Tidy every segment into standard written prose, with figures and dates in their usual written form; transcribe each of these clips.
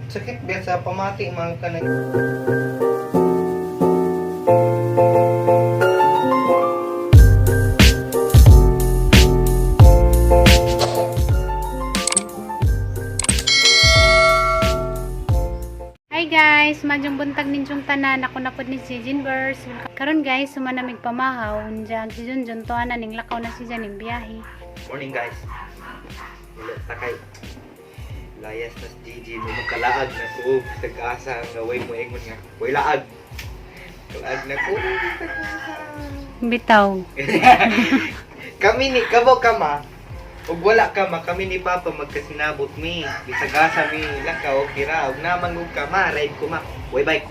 Sakit ba sa pamati mga kanang. Hi guys, madyong buntag ninyong tanan. Ako na pod ni si Jinbers. Karon guys, sumanamig pamahaw. Unja ang si Junjun tuwa na ning lakaw na si ning biyahe. Morning, guys. Wala takay. Layas na si Gigi mo magkalaag na ko. Tag-asa ang gaway mo ingon nga. Way laag. Kalaag na ko. Tag-asa. Bitaw. Kami ni kabo kama. Ug wala ka ma kami ni Papa magkasinabot mi. Bisagasa mi lakaw kira ug namang ug kama ride ko ma. Way bike.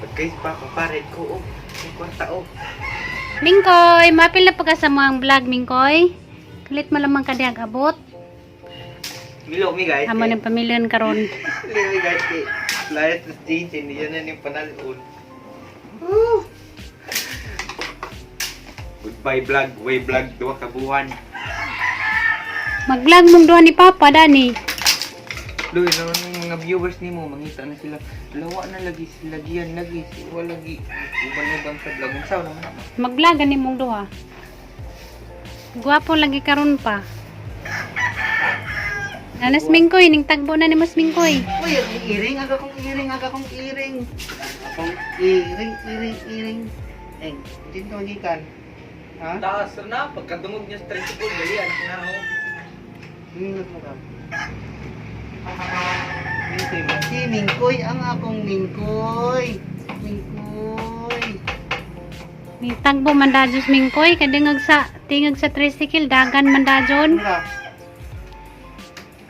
Pagkay si Papa pa ride ko og may kwarta og. Mingkoy, mapil na pagka sa mga vlog, Mingkoy. Kalit malamang ka diyag abot. Milo mi, guys. Amo ng pamilyon karon. Milo mi, guys, kay layas na si Gigi niya na ning panalon. Woo! Goodbye vlog, way vlog duha ka buwan. Mag-vlog mong duha ni Papa dani. Luy, naman yung mga viewers nimo mangita na sila. Lawa na lagi sila diyan lagi, wala lagi uban-uban sa vlog. Unsa naman na? Mag-vlog gani mong duha. Gwapo lagi karon pa. Anas Mingkoy, ning tagbo na ni Mas Mingkoy. Uy, akong iring, aga kong iring, aga kong iring. Akong iring, iring, iring. Eh, dito gikan. Ha? Taas na, pagkadungog niya sa tricycle, galian na ako. Nindot mo ka. Mingkoy ba? Si Mingkoy ang akong Mingkoy. Mingkoy. Ning tagbo man dadyos Mingkoy, kadingag sa tingag sa tricycle dagan man dadyon. Ano ka?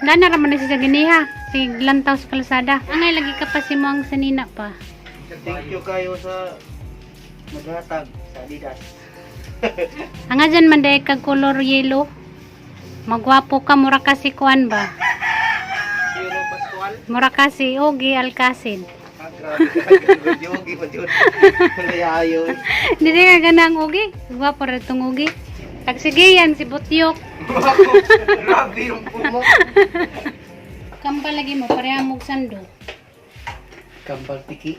Dana ra man na siya sa giniha, si lantaw sa kalsada. Angay lagi ka pa si mo ang sanina pa. Thank you kayo sa maghatag sa Adidas. Anga dyan man dahil kag color yellow. Magwapo ka, mura ka si Kuan ba? Zero Pascual. Mura ka si Ogie Alcacid. Ah, grabe ka. Yogi pa yun. Wala yun. Hindi ka ganang Ogie. Gwapo ra tong Ogie. Tag sige yan, si Butyok. Grabe yung pumo. Kamba lagi mo, pareha mong sando. Kambal tiki.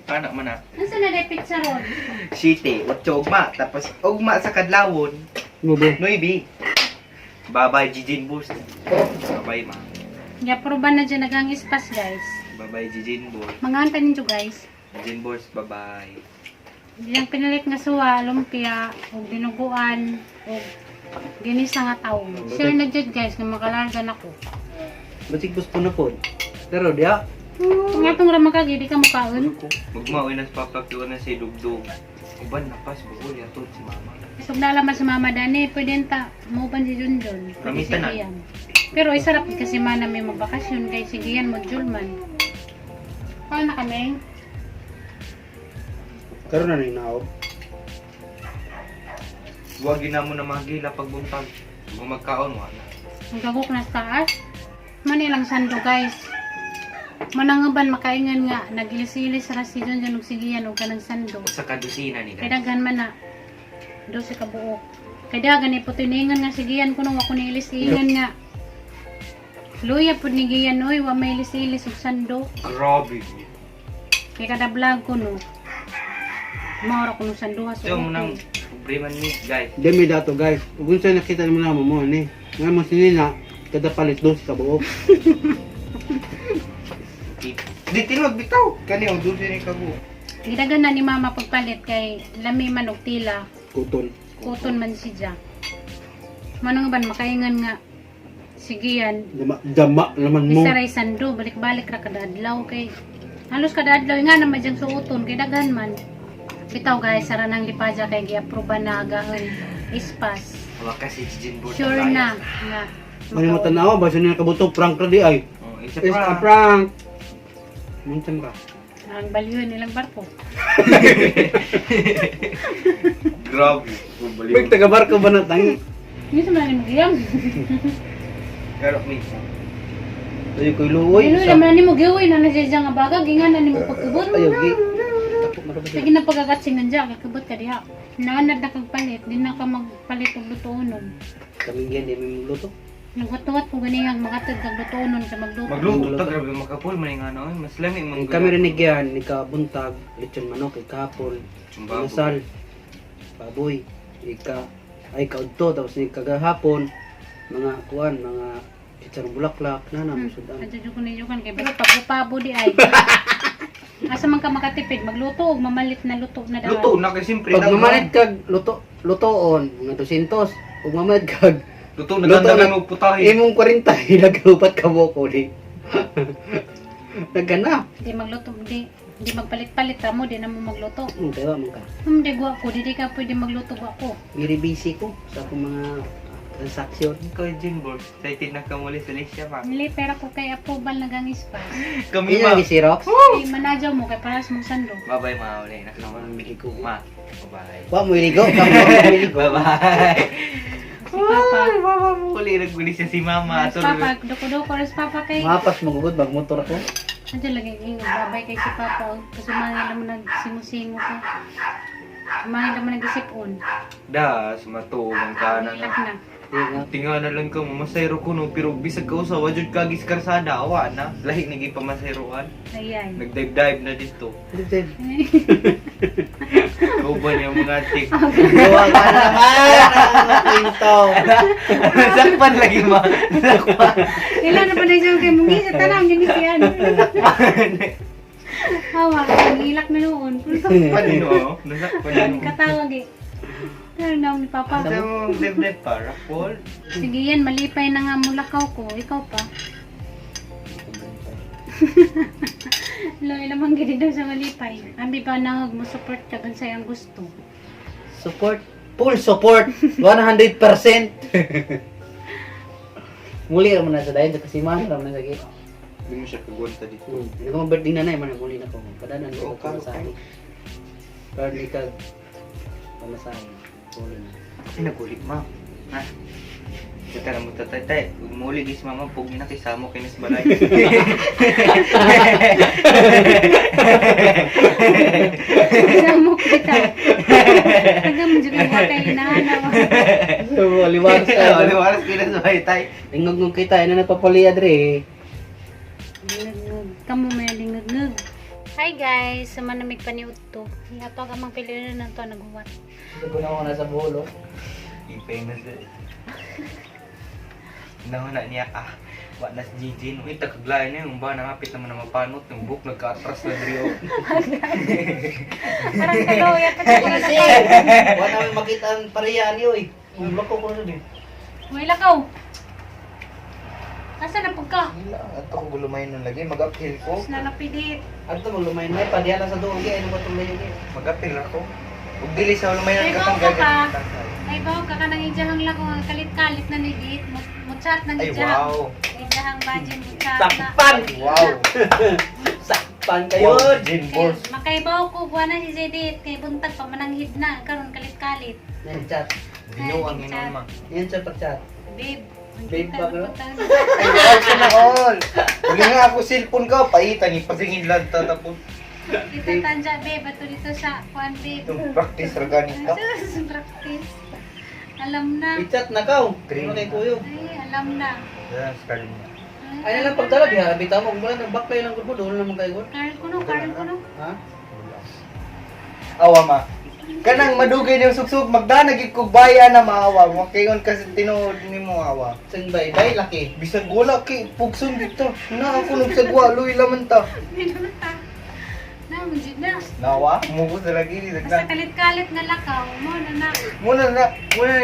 Anak man na. Nasa na dahil pizza ron? City, otso ugma. Tapos ugma sa kadlawon. Nubi. Nuibi. Bye-bye, Jijin Boost. Bye-bye, ma. Yaproba na dyan nagang ispas, guys. Bye-bye, Jijin Boost. Mga anta ninyo, guys. Jijin Boost, bye-bye. Diyang pinalit nga suwa, lumpia, o dinuguan, o ginisa nga taong. Sure na dyan, guys, nga makalargan ako. Batik bus po na po. Pero diya. Kung nga itong ramakagi, di ka mukaon. Magmaoy na sa papa, kiwa na si Dugdug. Uban na pas, bukol yato si mama. So, nalaman sa mama dani, pwede ta, mauban si Junjun. Pwede Rami si tanan. Gian. Pero ay sarap kasi mana may magbakasyon kay si Gian module man. Paano na kami? Karon na rin naog. Huwag na mo na magila pagbuntag. Kung magkaon, wala. Ang gagok na sa taas. Manilang sando, guys. Manangaban makaingan nga nagilis-ilis ra si Junjun ug si Gian og kanang sando. Sa kadusina ni Kay daghan man na. 12 ka buok. Kay daghan ni puti niingan nga si Gian kuno wa ko niilis-ingan nga. Luya pud ni Gian oy, wa may ilis-ilis og sando. Grabe. Kay kada vlog ko no. Maura ko nung sanduha sa So, munang problema ni guys. Demi dato, guys. Ug unsa nakita nimo na mo mo ni. Nga mo sinina kada palit dos ka buok. Di tinog bitaw. Kani og dulce ni kabu. Gidagan na ni mama pagpalit kay lami man og tila, Kuton. kuton man siya. Manong ban makaingan nga sige yan. Dama dama naman mo. Isa ray sando balik-balik ra kada adlaw kay halos kada adlaw nga naman diyang suoton kay daghan man. Bitaw guys, sara nang lipadya kay giaproba na agahon ispas. Wa kasi Jijin Boost. Sure na nga. Mani mo tanawa ba siya kabuto prank ra di ay. Oh, isa It's a pa. prank. Muntan ka. Ang balyo nilang barko. Grabe. Big taga barko ba na tangi? Hindi sa man mo giyang. Pero minsan. Ayo koy luoy. Ano naman nimo giuwi na na siya nga baga gingan na nimo pagkubot. Ayo gi. Tapok na ba Sige na pagkagatsingan dyan, kakabot ka diha. Naanad na kag palit, di na ka magpalit og lutuonon. Kamingyan di may luto. Nagwat-wat ko ganihang makatag kag lutuonon sa magluto. Magluto ta, grabe makapul man nga no. Mas lami man. Kami rin ni Gian, ikabuntag, lechon manok, ikapon, inasal, baboy, ika, ay kaudto, tapos ni kagahapon, mga kuan, mga chicharong bulaklak, na na, sudan. Adyo jud ko ninyo kan kay basta pabo-pabo di ay. Asa man ka makatipid magluto og mamalit na luto na daan. Luto na kay siyempre. Pag mamalit kag luto, lutoon, mga 200, ug mamalit kag Luto na Luto dandagan na- og putahe. imong 40, hilag upat ka buok uli. Nagana. Di magluto di di magpalit-palit ra mo di na mo magluto. Kaya man ka. Di gwa ko di di ka pwede magluto gwa ko. Very busy ko sa akong mga transaksyon. Ikaw, Jinbor, excited na ka muli sa Alicia, ma. Nili pera ko kay approval na gang ispas. Kami, Kaya ma. lagi si Rox. Ay manajaw mo kay paras mong sando. Bye-bye, ma. Uli na ka, ma. Miligo. Ma, bye-bye. Wa mo iligo, kamo mo iligo. Bye-bye. Si Papa. Ay, mama mo. Uli, naguli siya si mama. Ras Papa, duko-duko ras Papa kay. Mapas mo gud magmotor ako. Adyo lagi ingog babay kay si Papa. Kasi mahal naman nagsingo-singo ko. Mahal naman nag-isip-on. Da, sumatugang ka na. Ilak na. Di nga. Tinga na lang ka, mamasayro ko no, pero bisag ka usa, wajud ka giskarsada, awa na. Lahi na gipamasayroan. Ayan. Nag-dive-dive na dito. Dito. Kauban yung mga tik. Gawa ka naman ang kwento. Sakpan lagi ma. Sakpan. Ilan na pa na siya kay Mungi sa tanang gini siya. Hawa, ang ilak na noon. Sakpan no. Nasakpan no. Katawag eh. Pero na ni Papa. Sa mo dive-dive pa, Rockfall. Sige yan, malipay na nga mulakaw ko. Ikaw pa. Loy lamang gini daw sa malipay. Ambi pa na mo support ka kung sayang gusto. Support. Full support. 100%. Muli ra man na sa dayon sa kasiman ra man na sa gi. Hindi mo siya kagwanta dito. Hindi ko birthday na na, man muli na ko. Kadanan ko Oo, ko pamasahe. Pero di ka pamasahe. Muli na. Ay, nagulit ma. Ha? Kita na mo tatay tay. Huwag mo ulit is mama, pug na kisamo kinis balay. Samo kita. Taga mo dyan ang kay hinahanap. So, liwaras ka. Wala waras kinis balay tay. Lingog kita, ina nagpapuliya dre. Lingag-ngag. Kamu may lingag-ngag. Hi guys, sa manamig paniud to. Ihatog amang pilinan na to naguwat. Ito na ako nasa bulo. Ipay na siya. Nahuna niya ah. Wa nas GG no. Ita kaglay na yung ba nangapit naman na mapanot yung book nagka-atras na drio. Parang kaloya kasi ko na Wala namin makita ang pareha niyo eh. Umlok ko ko rin eh. May lakaw. Asa na pagka? Ato ko gulumayin nun lagi mag-uphill ko. Mas nalapidit. Ato mo lumayan may padiya lang sa duog eh. Ano ba itong layo eh? Mag-uphill ako. Ug dili sa lumayan Ay, katong bawo ka pa. gagan. Ay bawo ka ka nang ijahang lakaw ang kalit-kalit na nigit. Muchat nang Ay ijahang. wow. Ijahang bajin muchat na. Sakpan! Wow. Sakpan kayo! Wow, Jin Kay, Balls. makaibaw ko buwan na si Zedit kay buntag pa mananghid na karon kalit-kalit. Yan chat. Binuang inon ma. Yan chat pag chat. Babe, ang Babe kita ba na ka? puntahan. Ay, wow, sana all. Uli nga ako cellphone ko, paitan ipasingin lang ta tapos. Kita tanja babe ato dito sa kuan babe. Itong practice ra gani ka. Sus, practice. Alam na. I-chat na ka. Green. Ano kay kuyo? Ay, alam na. Yes, kalma. Ay na lang pagdala diha bitaw mo kung wala nagbaklay lang gud mo doon naman kayo gud. Karl kuno, Karl kuno. Ha? Awa ma. Kanang madugay niyang sugsug magdanag gid kog baya na maawa. Makaingon kasi tinuod nimo awa. Sing bay bay laki. Bisag wala kay pugson dito. Na ako nagsagwa luy laman ta. Minuta. Na, mujid na. Nawa, mugo sa lagi ni Basta dagna. kalit-kalit nga lakaw mo na na. Muna na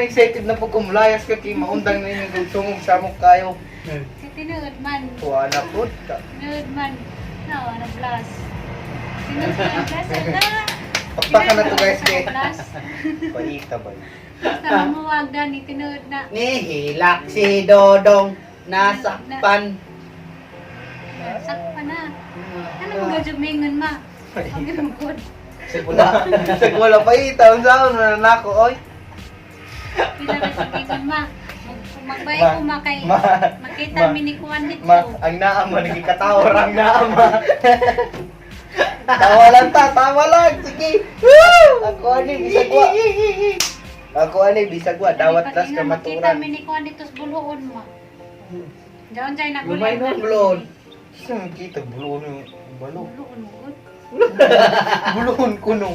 excited na po kumulayas ka kay maundang na inyong sungog samok kayo. Kay tinuod man. Tuwa na pud ka. Tinuod man. Na, na blast. Tinuod na blast na. Pakpakan na to guys kay. Blast. Paita ba? Basta mamuwag gani tinuod na. Nihilak si Dodong nasakpan. Sakpa na. Ano mo gadyo mingon ma? Ang good. Wala. Bisag wala paita unsaon na nako oy. Pila ra jud mingon ma. Magbay Ma, ko ma kay ma, makita ma, mi ni kuan dito. Ma, ang naama nagikatawar ang naama. Tawa lang ta, tawa lang. Sige. Woo! Ako ani bisagwa. Ako ani bisagwa dawat las Pag-ingon, Makita kamaturan. mi ni kuan dito sa buluon ma. Diyan dyan naguli. Lumay nun, buloon. Saan kita buloon yung balo? Buloon mo. Buloon kuno.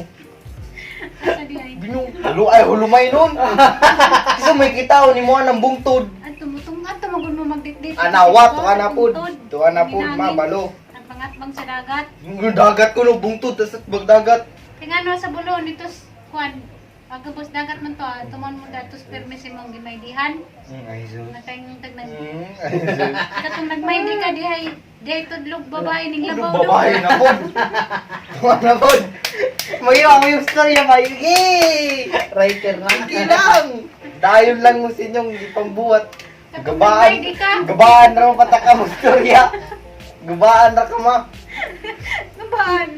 Asa di ay. Binong hulo ay hulumay nun. Kasi may kita ni mo ang bungtod. Ato mo tung ato mo mo magdikdik. Anawa to ana pod. To ana pod mabalo. Ang pangatbang sa dagat. Yung dagat kuno bungtod tas at bagdagat. Kaya nga no, sa buloon dito kuan pagkabos dagat man to, tumon mo datos permis imong gimaydihan. Ay sus. Natayong tag nag Ay sus. Katong nagmaydi ka dihay dihay tudlog babae ning labaw Ano babae na pod. Tuwa na pod. Mayo ang yung storya ba? Yay! Writer na. Sige lang. Dayon lang mo sa inyong ipambuhat. Katong Gabaan. nagmaydi ka. Gabaan ra mo pataka mo storya. Gabaan ra ka ma. Gabaan.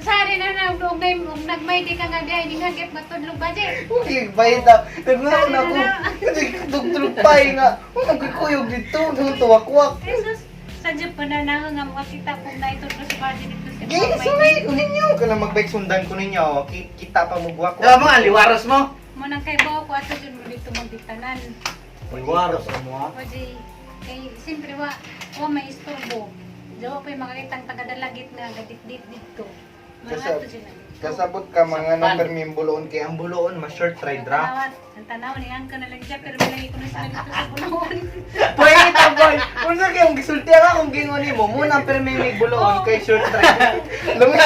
Sari na na og nay og nagmaydi ka nga dihay ning hagip nga tudlog ba di. Uy, bayad na. Nagnaon ako. Kasi dugtulog pa eh nga. Uy, nagkikuyog dito. Nung tuwakwak. Jesus, sa Japan na na nga makakita kung naitudlo sa body dito sa Gay, sunay ko ninyo. Kaya magbike sundan ko ninyo. Kita pa mo guwak. Alam mo, liwaros mo. Mo nang kay bawo ko ato jud mo dito magditanan. Liwaros mo ha. O di kay siyempre wa wa may istorbo. Jawa pa yung makakitang tagadalagit nga gadit-dit dito. Mga ato jud na. Kasabot ka mga Sakpan. nang perming buloon. Kaya ang buloon, ma-short ride ra. Ang tanaw ni Angka na lang siya pero malagi ko na sila dito sa buloon. Pwede boy. Unsa kayong gisulti ka kung gingon nimo mo nang perming may buloon kay short ride. Lumi.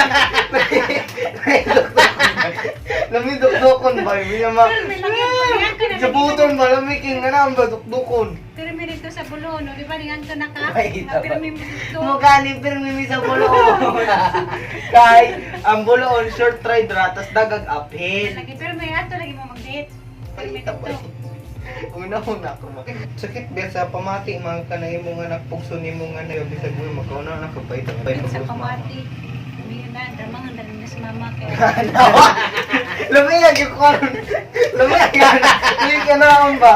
Lumi dukdukon ba? Miya ma. Pero may lagi ko ni Angka na lang. Jabuton ba lumi king nga na ang badukdukon. Pero may dito sa buloon, o, di ba ni Angka na ka? Ay, Nga, Pero may dito. Mukha ni permi mi sa buloon. Kay ang buloon short ride ra tas dagag uphill. Lagi pero may ato lagi mo mag-date. Pero may Ay, tabay. dito. Una-una ko ma. Sakit ba sa pamati mga kanay mo nga nagpugso nimo nga nayo bisag mo magkauna na kabay tabay Sa pamati. Hindi na, damang ang dali na si mama kaya. Lumiyag yung karon. Lumiyag ka na. Lumiyag ka na ang ba?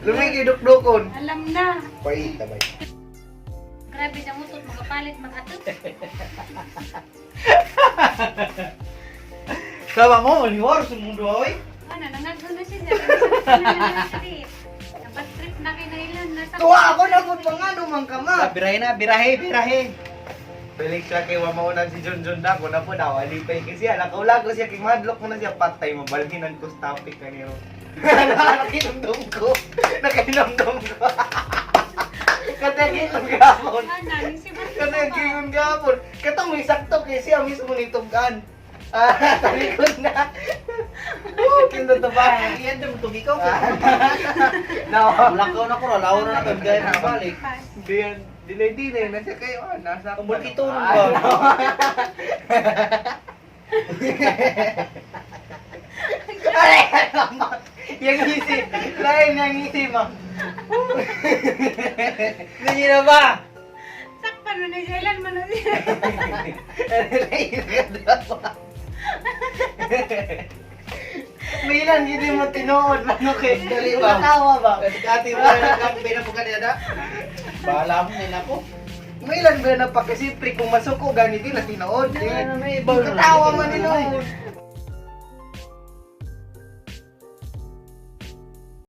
Lumiyag yung dukdukon. Alam na. Pay, tabay. Grabe sa utot, magapalit, magatot. Sama mo, liwaros mo mundo oy. Ano, nangagdo na siya. Dapat trip na kay Nailan. Nasa Tuwa ako na kung mga numang ka ma. Birahe na, birahe, birahe. Pilik siya kay wamauna si John John na ko na po daw. Alipay kasi alakaw ko siya kay madlock mo na siya patay mabalhinan ko sa topic kanino. Nakinumdum ko. Nakinumdum ko. Katagin ang gapon. Ano, ning si Bert. Katagin ang gapon. Katong may sakto kay siya mismo nituggan. Ah, talikod na. Oh, kinda to ba? Iyan dam tug ikaw. No. Mulakaw na ko, lawo na na kay na balik. Pass. Diyan, dilay dilay na siya kayo. Ah, nasa. Ang bulkito nun ba? Ay, yang ngisi. Lain yang ngisi mo. Hindi na ba? Sakpan mo na siya. Ilan mo na siya. Lain ka daw. Milan, hindi mo tinuod man okay. Dali ba? Matawa ba? Ate mo na nagkampi na po kanina da. Bahala mo nila ko. Milan ba na pa kasi pre kung masuko ganito na tinuod. Ano na ibaw na. Katawa man tinuod.